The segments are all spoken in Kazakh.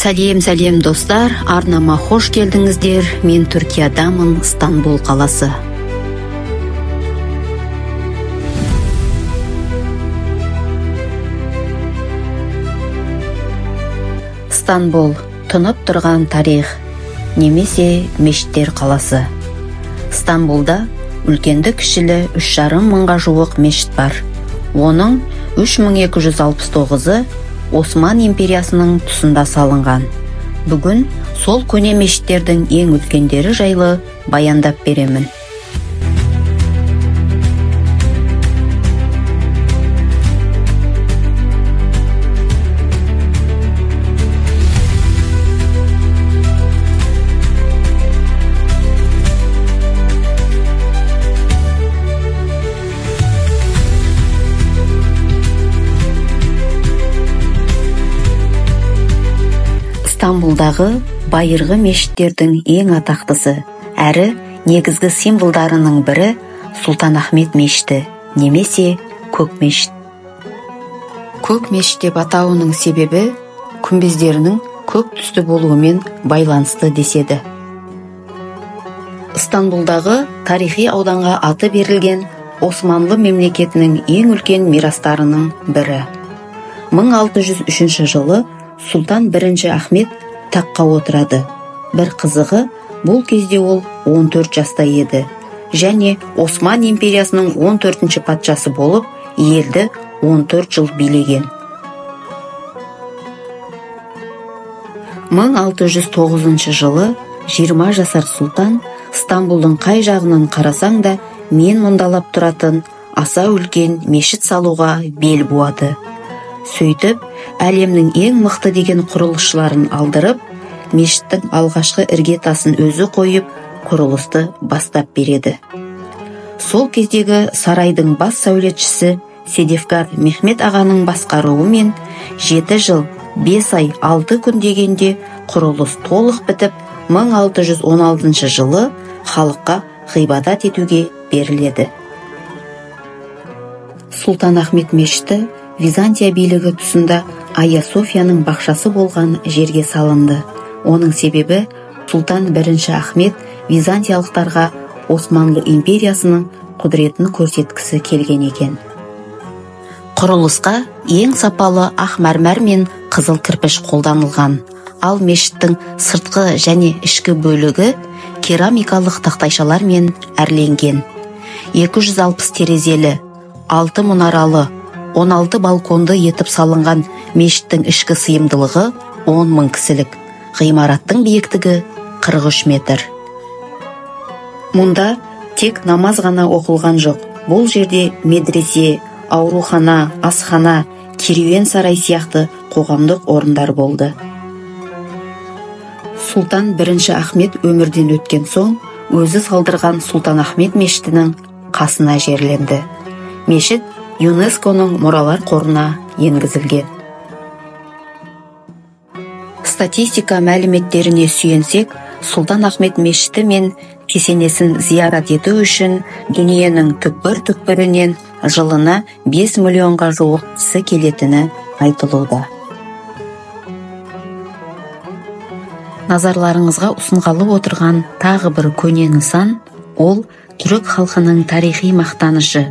Сәлем, сәлем, достар, арнама хош келдіңіздер. Мен Түркиядамын, Стамбул қаласы. Стамбул тұнып тұрған тарих немесе мешіттер қаласы. Стамбулда үлкенді кішілі 3,5 мыңға жуық мешіт бар. Оның 3269-ы Осман империясының тұсында салынған. Бүгін сол көне мешіттердің ең үлкендері жайлы баяндап беремін. Стамбулдағы байырғы мешіттердің ең атақтысы, әрі негізгі символдарының бірі Сұлтан Ахмет мешіті немесе Көк мешіт. Көк мешіт деп атауының себебі күмбездерінің көк түсті болуымен байланысты деседі. Стамбулдағы тарихи ауданға аты берілген Османлы мемлекетінің ең үлкен мирастарының бірі. 1603 жылы Сұлтан 1 Ахмет таққа отырады. Бір қызығы, бұл кезде ол 14 жаста еді және Осман империясының 14-ші патшасы болып, елді 14 жыл билеген. 1609 жылы 20 жасар сұлтан Стамбулдың қай жағынан қарасаң да мен мұндалап тұратын аса үлкен мешіт салуға бел буады. Сөйтіп, әлемнің ең мықты деген құрылысшыларын алдырып, мешіттің алғашқы іргетасын өзі қойып, құрылысты бастап береді. Сол кездегі сарайдың бас сәулетшісі Седефкар Мехмет ағаның басқаруымен 7 жыл 5 ай 6 күн дегенде құрылыс толық бітіп, 1616 жылы халыққа ғибадат етуге беріледі. Сұлтан Ахмет мешіті Византия билігі тұсында Айя Софияның бақшасы болған жерге салынды. Оның себебі Сұлтан 1 Ахмет византиялықтарға Османлы империясының құдіретін көрсеткісі келген екен. Құрылысқа ең сапалы ақ мәрмәр мен қызыл кірпіш қолданылған. Ал мешіттің сыртқы және ішкі бөлігі керамикалық тақтайшалармен әрленген. 260 терезелі, 6 мұнаралы, 16 балконды етіп салынған мешіттің ішкі сыйымдылығы 10 мың кісілік. Ғимараттың биіктігі 43 метр. Мұнда тек намаз ғана оқылған жоқ. Бұл жерде медресе, аурухана, асхана, керуен сарай сияқты қоғамдық орындар болды. Сұлтан 1 Ахмет өмірден өткен соң, өзі салдырған Сұлтан Ахмет мешітінің қасына жерленді. Мешіт ЮНЕСКО-ның мұралар қорына енгізілген. Статистика мәліметтеріне сүйенсек, Сұлтан Ахмет мешіті мен кесенесін зиярат ету үшін дүниенің түкпір-түкпірінен жылына 5 миллионға жуық кісі келетіні айтылуда. Назарларыңызға ұсынғалы отырған тағы бір көне нысан, ол түрік халқының тарихи мақтанышы,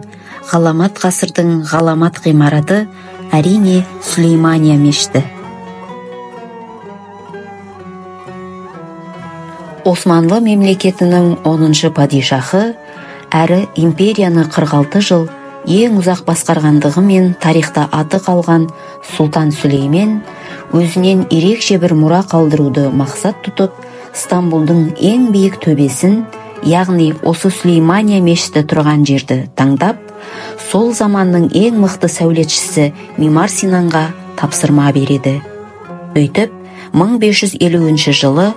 ғаламат ғасырдың ғаламат ғимараты, әрине Сүлеймания мешіті. Османлы мемлекетінің 10-шы падишахы, әрі империяны 46 жыл ең ұзақ басқарғандығымен тарихта аты қалған Сұлтан Сүлеймен өзінен ерекше бір мұра қалдыруды мақсат тұтып, Стамбулдың ең биік төбесін, яғни осы Сүлеймания мешіті тұрған жерді таңдап, сол заманның ең мықты сәулетшісі Мимар Синанға тапсырма береді. Сөйтіп, 1550 жылы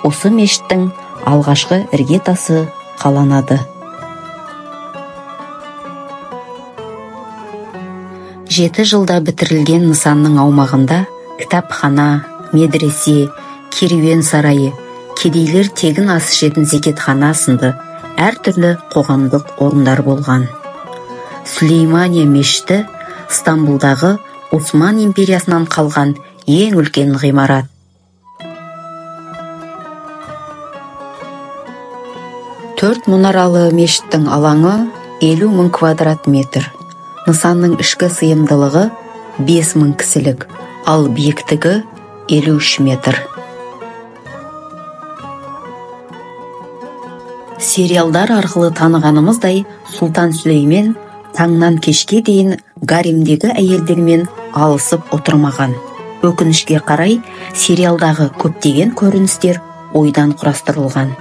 осы мешіттің алғашқы іргетасы қаланады. 7 жылда бітірілген нысанның аумағында кітапхана, медресе, керуен сарайы, кедейлер тегін ас ішетін зекетхана сынды әртүрлі қоғамдық орындар болған. Сүлеймания мешіті Стамбулдағы Осман империясынан қалған ең үлкен ғимарат. 4 мұнаралы мешіттің алаңы 50 мың квадрат метр. Нысанның ішкі сыйымдылығы 5 мың кісілік, ал биіктігі 53 метр. Сериалдар арқылы танығанымыздай, Сұлтан Сүлеймен таңнан кешке дейін гаремдегі әйелдермен алысып отырмаған. Өкінішке қарай, сериалдағы көптеген көріністер ойдан құрастырылған.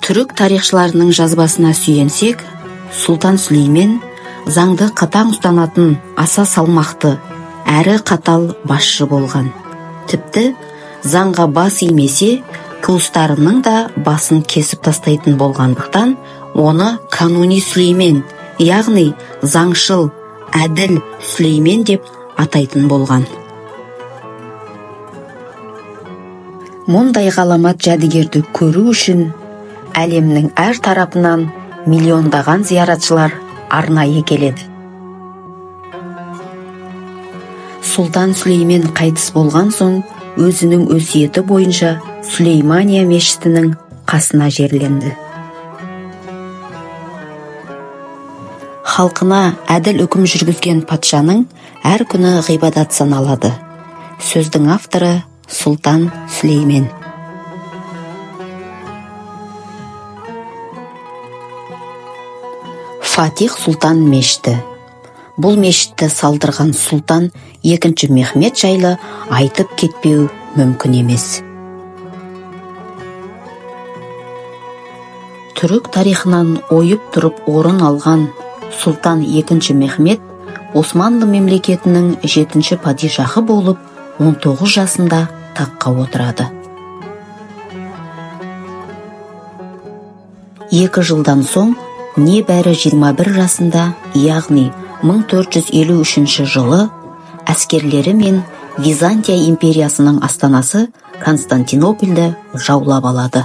Түрік тарихшыларының жазбасына сүйенсек, Сұлтан Сүлеймен заңды қатаң ұстанатын аса салмақты, әрі қатал басшы болған. Тіпті заңға бас имесе, туыстарының да басын кесіп тастайтын болғандықтан, оны Кануни Сүлеймен, яғни заңшыл, әділ Сүлеймен деп атайтын болған. Мұндай ғаламат жәдігерді көру үшін әлемнің әр тарапынан миллиондаған зияратшылар арнайы келеді. Сұлтан Сүлеймен қайтыс болған соң, өзінің өсиеті бойынша Сүлеймания мешітінің қасына жерленді. Халқына әділ үкім жүргізген патшаның әр күні ғибадат саналады. Сөздің авторы Сұлтан Сүлеймен. Фатих Сұлтан мешіті. Бұл мешітті салдырған Сұлтан 2 Мехмет жайлы айтып кетпеу мүмкін емес. Түрік тарихынан ойып тұрып орын алған Сұлтан 2 Мехмет Османлы мемлекетінің 7-ші падишахы болып, 19 жасында таққа отырады. 2 жылдан соң небәрі 21 жасында, яғни 1453 жылы әскерлері мен Византия империясының астанасы Константинопольді жаулап алады.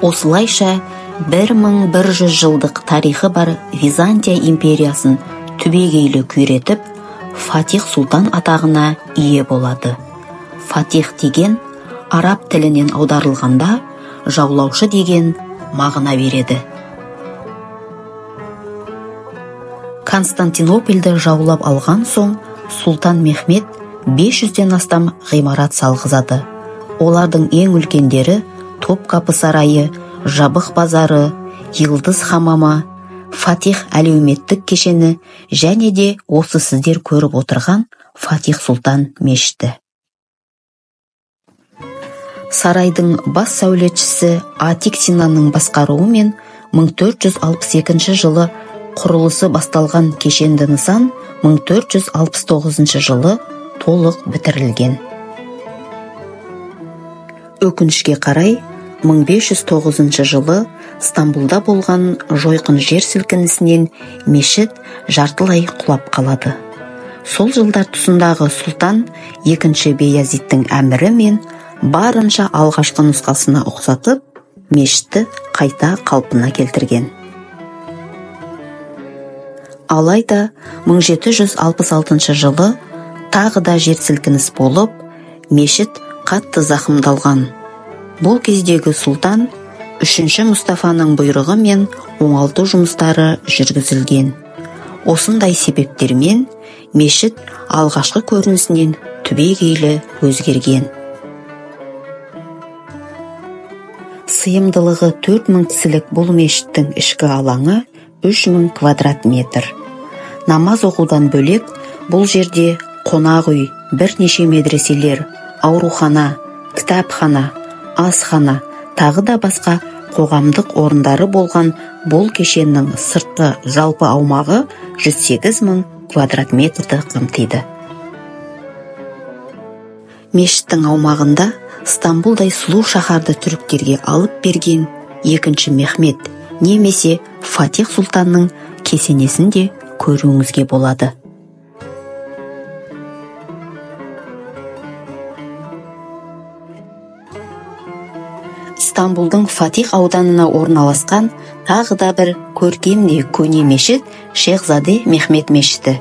Осылайша 1100 жылдық тарихы бар Византия империясын түбегейлі күйретіп, Фатих Сұлтан атағына ие болады. Фатих деген араб тілінен аударылғанда жаулаушы деген мағына береді. Константинопольді жаулап алған соң, Сұлтан Мехмет 500-ден астам ғимарат салғызады. Олардың ең үлкендері Топкапы сарайы, Жабық базары, Йылдыз хамамы, Фатих әлеуметтік кешені және де осы сіздер көріп отырған Фатих Сұлтан мешіті. Сарайдың бас сәулетшісі Атик Синанның басқаруымен 1462 жылы құрылысы басталған кешенді нысан 1469 жылы толық бітірілген. Өкінішке қарай, 1509 жылы Стамбулда болған жойқын жер сілкінісінен мешіт жартылай құлап қалады. Сол жылдар тұсындағы сұлтан 2 Бейазиттің әмірі мен барынша алғашқы нұсқасына ұқсатып, мешітті қайта қалпына келтірген. Алайда 1766 жылы тағы да жер сілкініс болып, мешіт қатты зақымдалған. Бұл кездегі сұлтан 3 Мұстафаның бұйрығымен оңалту жұмыстары жүргізілген. Осындай себептермен мешіт алғашқы көрінісінен түбегейлі өзгерген. Сыйымдылығы 4000 кісілік бұл мешіттің ішкі алаңы 3000 квадрат метр. Намаз оқудан бөлек, бұл жерде қонақ үй, бірнеше медреселер, аурухана, кітапхана, асхана, тағы да басқа қоғамдық орындары болған бұл кешеннің сыртқы жалпы аумағы 108 мың квадрат метрді қамтиды. Мешіттің аумағында Стамбулдай сұлу шаһарды түріктерге алып берген 2 Мехмет немесе Фатих Сұлтанның кесенесін де көруіңізге болады. Стамбулдың Фатих ауданына орналасқан тағы да бір көркем де көне мешіт Шехзаде Мехмет мешіті.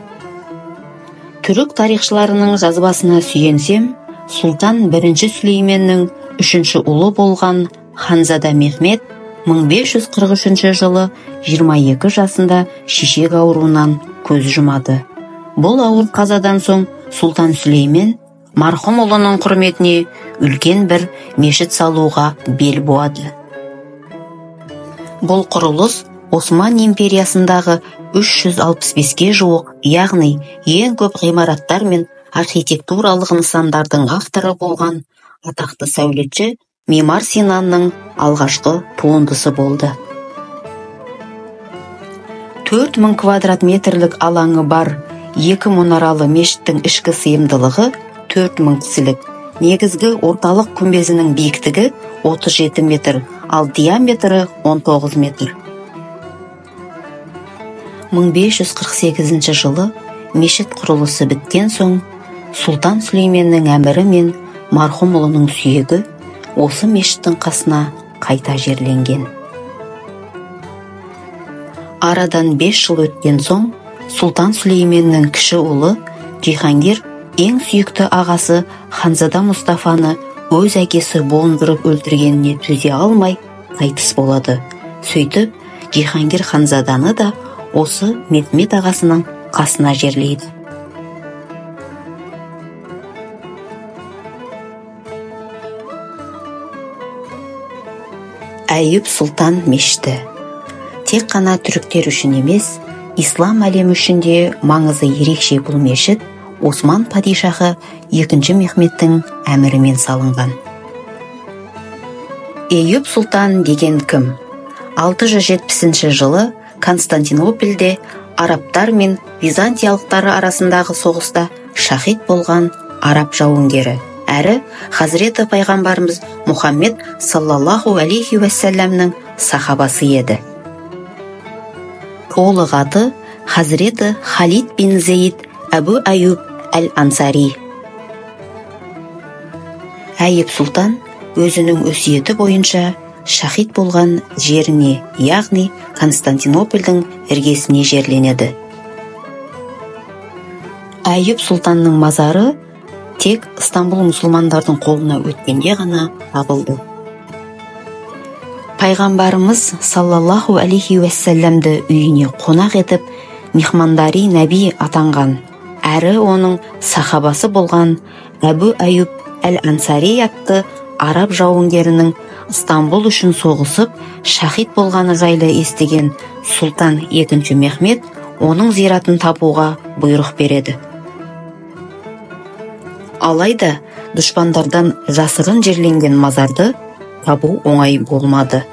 Түрік тарихшыларының жазбасына сүйенсем, Сұлтан бірінші Сүлейменнің үшінші ұлы болған Ханзада Мехмет 1543 жылы 22 жасында шешек ауруынан көз жұмады. Бұл ауыр қазадан соң Сұлтан Сүлеймен марқұм ұлының құрметіне үлкен бір мешіт салуға бел буады. Бұл құрылыс Осман империясындағы 365-ке жуық, яғни ең көп ғимараттар мен архитектуралық нысандардың авторы болған атақты сәулетші Мимар Синанның алғашқы туындысы болды. 4000 квадрат метрлік алаңы бар екі мұнаралы мешіттің ішкі сыйымдылығы 4000 кісілік. Негізгі орталық күмбезінің биіктігі 37 метр, ал диаметрі 19 метр. 1548 жылы мешіт құрылысы біткен соң, Сұлтан Сүлейменнің әмірі мен марқұм ұлының сүйегі осы мешіттің қасына қайта жерленген. Арадан 5 жыл өткен соң, Сұлтан Сүлейменнің кіші ұлы Жиһангир ең сүйікті ағасы Ханзада Мұстафаны өз әкесі буындырып өлтіргеніне төзе алмай қайтыс болады. Сөйтіп, Жиһангир ханзаданы да осы Мехмет ағасының қасына жерлейді. Әйүп Сұлтан мешіті тек қана түріктер үшін емес, ислам әлемі үшін де маңызы ерекше. Бұл мешіт Осман падишахы 2 Мехметтің әмірімен салынған. Eyüp Сұлтан деген кім? 670 жылы Константинопольде арабтар мен византиялықтар арасындағы соғыста шахид болған араб жауынгері, әрі Хазіреті пайғамбарымыз Мұхаммед саллаллаху алейхи уассаламның сахабасы еді. Толық аты Хазіреті Халид бин Зейд Әбу Аюб әл-Ансари. Әйүп Сұлтан өзінің өсиеті бойынша шахид болған жеріне, яғни Константинопольдің іргесіне жерленеді. Әйүп Сұлтанның мазары тек Стамбул мұсылмандардың қолына өткенде ғана табылды. Пайғамбарымыз саллаллаху алейхи уассаламды үйіне қонақ етіп, мехмандари нәби атанған, әрі оның сахабасы болған Әбу Аюб әл-Ансари атты араб жауынгерінің Стамбул үшін соғысып, шахид болғаны жайлы естіген Сұлтан 2 Мехмет оның зиратын табуға бұйрық береді. Алайда дұшпандардан жасырын жерленген мазарды табу оңай болмады.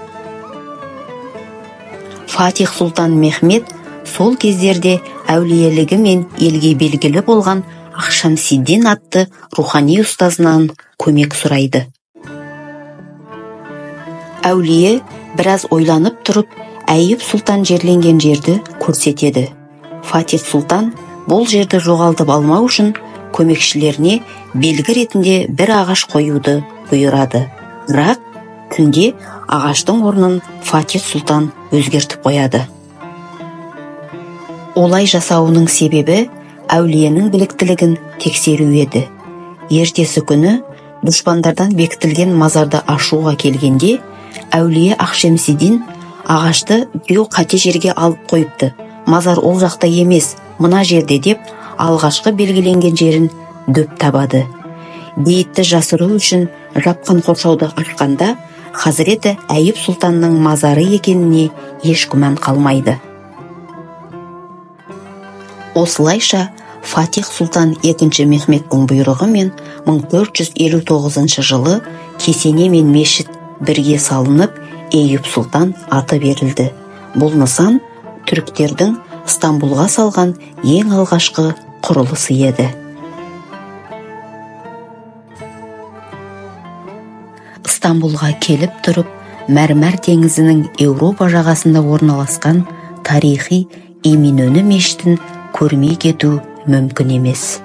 Фатих Сұлтан Мехмет сол кездерде әулиелігімен елге белгілі болған Ақшамсиддин атты рухани ұстазынан көмек сұрайды. Әулие біраз ойланып тұрып, Әйүп Сұлтан жерленген жерді көрсетеді. Фатих Сұлтан бұл жерді жоғалтып алмау үшін көмекшілеріне белгі ретінде бір ағаш қоюды бұйырады. Бірақ түнде ағаштың орнын Фатих Сұлтан өзгертіп қояды. Олай жасауының себебі әулиенің біліктілігін тексеру еді. Ертесі күні дұшпандардан бекітілген мазарды ашуға келгенде, әулие Ақшемсидин ағашты біреу қате жерге алып қойыпты. Мазар ол жақта емес, мына жерде деп алғашқы белгіленген жерін дөп табады. Бейітті жасыру үшін жапқан қоршауды ашқанда, Хазіреті Әйүп Сұлтанның мазары екеніне еш күмән қалмайды. Осылайша Фатих Сұлтан 2 Мехметтің бұйрығымен 1459 жылы кесене мен мешіт бірге салынып, Eyüp Сұлтан аты берілді. Бұл нысан түріктердің Стамбулға салған ең алғашқы құрылысы еді. Стамбулға келіп тұрып, Мәрмәр теңізінің Еуропа жағасында орналасқан тарихи Эминönü мешітін көрмей кету мүмкін емес.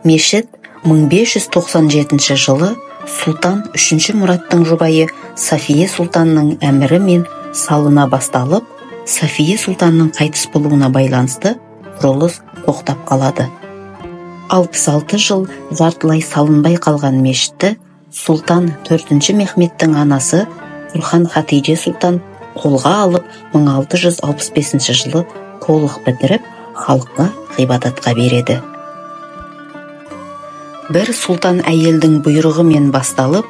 Мешіт 1597 жылы Сұлтан 3 Мұраттың жұбайы София Сұлтанның әмірімен салына басталып, София Сұлтанның қайтыс болуына байланысты құрылыс тоқтап қалады. 66 жыл жартылай салынбай қалған мешітті Сұлтан 4-ші Мехметтің анасы Турхан Хатиже Сұлтан қолға алып 1665 жылы толық бітіріп, халыққа ғибадатқа береді. Бір сұлтан әйелдің бұйрығымен басталып,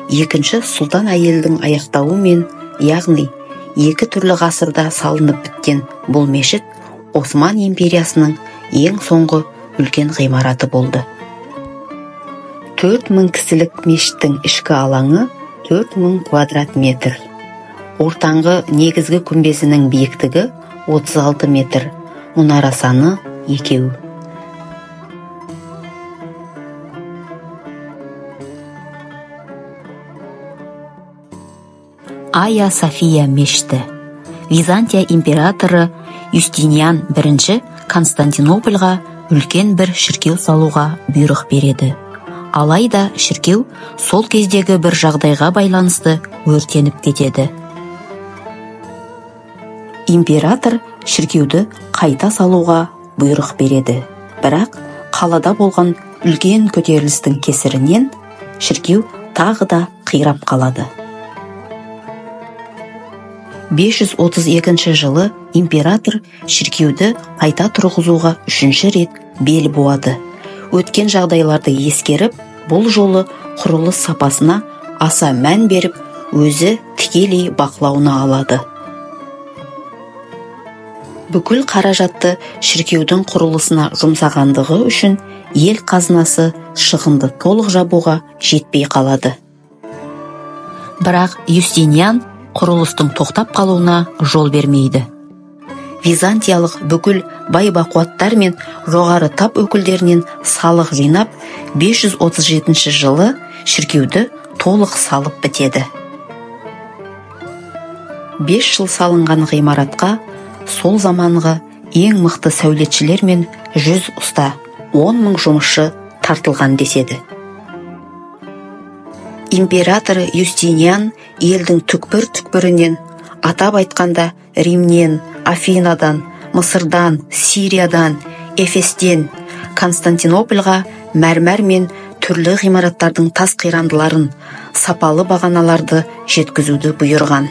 екінші сұлтан әйелдің аяқтауымен, яғни екі түрлі ғасырда салынып біткен бұл мешіт Осман империясының ең соңғы үлкен ғимараты болды. 4000 кісілік мешіттің ішкі алаңы 4000 квадрат метр. Ортаңғы негізгі күмбезінің биіктігі 36 метр, мұнара саны 2. Айя София мешіті. Византия императоры Юстиниан I Константинопольға үлкен бір шіркеу салуға бұйрық береді. Алайда шіркеу сол кездегі бір жағдайға байланысты өртеніп кетеді. Император шіркеуді қайта салуға бұйрық береді. Бірақ қалада болған үлкен көтерілістің кесірінен шіркеу тағы да қирап қалады. 532 жылы император шіркеуді қайта тұрғызуға үшінші рет бел буады. Өткен жағдайларды ескеріп, бұл жолы құрылыс сапасына аса мән беріп, өзі тікелей бақылауына алады. Бүкіл қаражатты шіркеудің құрылысына жұмсағандығы үшін ел қазынасы шығынды толық жабуға жетпей қалады. Бірақ Юстиниан құрылыстың тоқтап қалуына жол бермейді. Византиялық бүкіл бай бақуаттар мен жоғары тап өкілдерінен салық жинап, 537 жылы шіркеуді толық салып бітеді. 5 жыл салынған ғимаратқа сол заманғы ең мықты сәулетшілер мен 100 ұста, 10 мың жұмысшы тартылған деседі. Император Юстиниан елдің түкпір-түкпірінен, атап айтқанда Римнен, Афинадан, Мысырдан, Сириядан, Эфестен, Константинопольға мәрмәр мен түрлі ғимараттардың тас қирандыларын, сапалы бағаналарды жеткізуді бұйырған.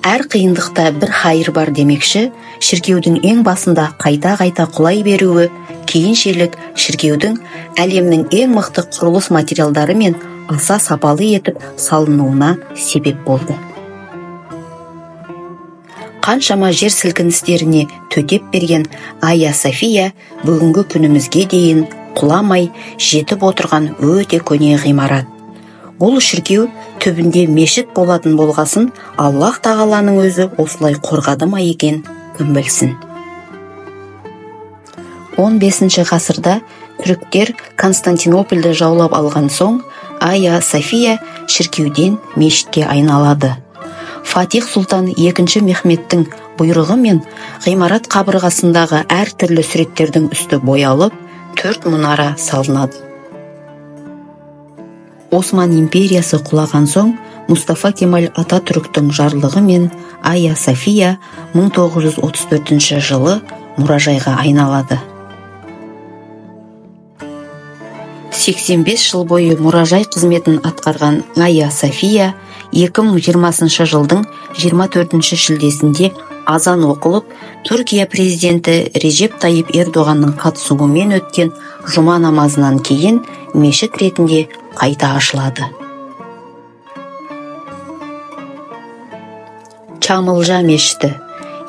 Әр қиындықта бір хайыр бар демекші, шіркеудің ең басында қайта-қайта құлай беруі кейіншелік шіркеудің әлемнің ең мықты құрылыс материалдары мен аса сапалы етіп салынуына себеп болды. Қаншама жер сілкіністеріне төтеп берген Айя София бүгінгі күнімізге дейін құламай жетіп отырған өте көне ғимарат. Бұл шіркеу түбінде мешіт болатын болғасын, Аллах тағаланың өзі осылай қорғады ма екен, кім білсін. 15 ғасырда түріктер Константинопольді жаулап алған соң, Айя София шіркеуден мешітке айналады. Фатих Сұлтан 2 Мехметтің бұйрығымен ғимарат қабырғасындағы әр түрлі суреттердің үсті боялып, 4 мұнара салынады. Осман империясы құлаған соң, Мұстафа Кемаль Ататүріктің жарлығымен Айя София 1934 жылы мұражайға айналады. 85 жыл бойы мұражай қызметін атқарған Айя София 2020 жылдың 24 шілдесінде азан оқылып, Түркия президенті Режеп Тайып Ердоғанның қатысуымен өткен жұма намазынан кейін мешіт ретінде қайта ашылады. Чамылжа мешіті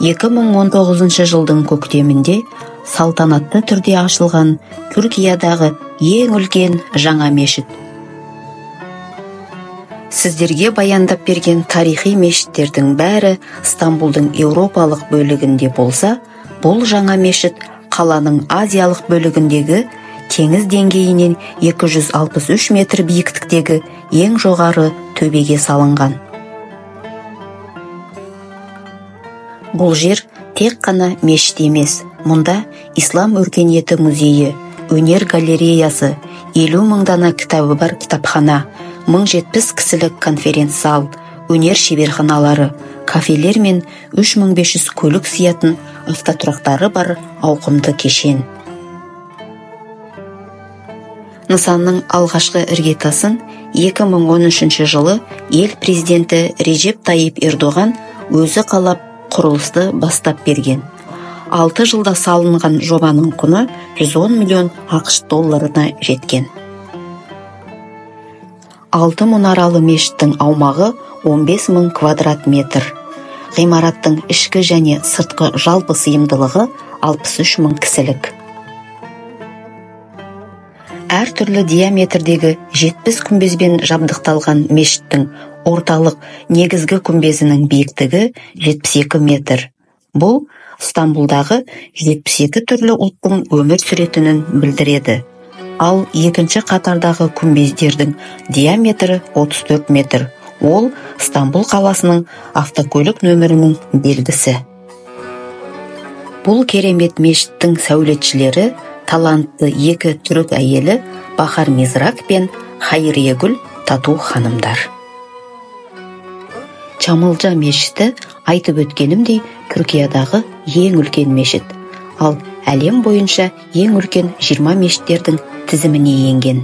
2019 жылдың көктемінде салтанатты түрде ашылған Түркиядағы ең үлкен жаңа мешіт. Сіздерге баяндап берген тарихи мешіттердің бәрі Стамбулдың еуропалық бөлігінде болса, бұл жаңа мешіт қаланың азиялық бөлігіндегі теңіз деңгейінен 263 метр биіктіктегі ең жоғары төбеге салынған. Бұл жер тек қана мешіт емес, мұнда Ислам өркениеті музейі, өнер галереясы, 50 мың дана кітабы бар кітапхана, 1070 кісілік конференц-зал, өнер шеберханалары, кафелер мен 3500 көлік сиятын автотұрақтары бар ауқымды кешен. Нысанның алғашқы іргетасын 2013 жылы ел президенті Режеп Тайип Эрдоған өзі қалап, құрылысты бастап берген. 6 жылда салынған жобаның құны 110 миллион АҚШ долларына жеткен. 6 мұнаралы мешіттің аумағы 15 мың квадрат метр. Ғимараттың ішкі және сыртқы жалпы сыйымдылығы 63 мың кісілік. Әртүрлі диаметрдегі 70 күмбезбен жабдықталған мешіттің орталық негізгі күмбезінің биіктігі 72 метр. Бұл Стамбулдағы 72 түрлі ұлттың өмір сүретінін білдіреді. Ал екінші қатардағы күмбездердің диаметрі 34 метр. Ол Стамбул қаласының автокөлік нөмірінің белгісі. Бұл керемет мешіттің сәулетшілері талантты екі түрік әйелі Бахар Мизрак пен Хайриегүл Тату ханымдар. Чамылжа мешіті, айтып өткенімдей, Түркиядағы ең үлкен мешіт. Ал әлем бойынша ең үлкен 20 мешіттердің тізіміне енген.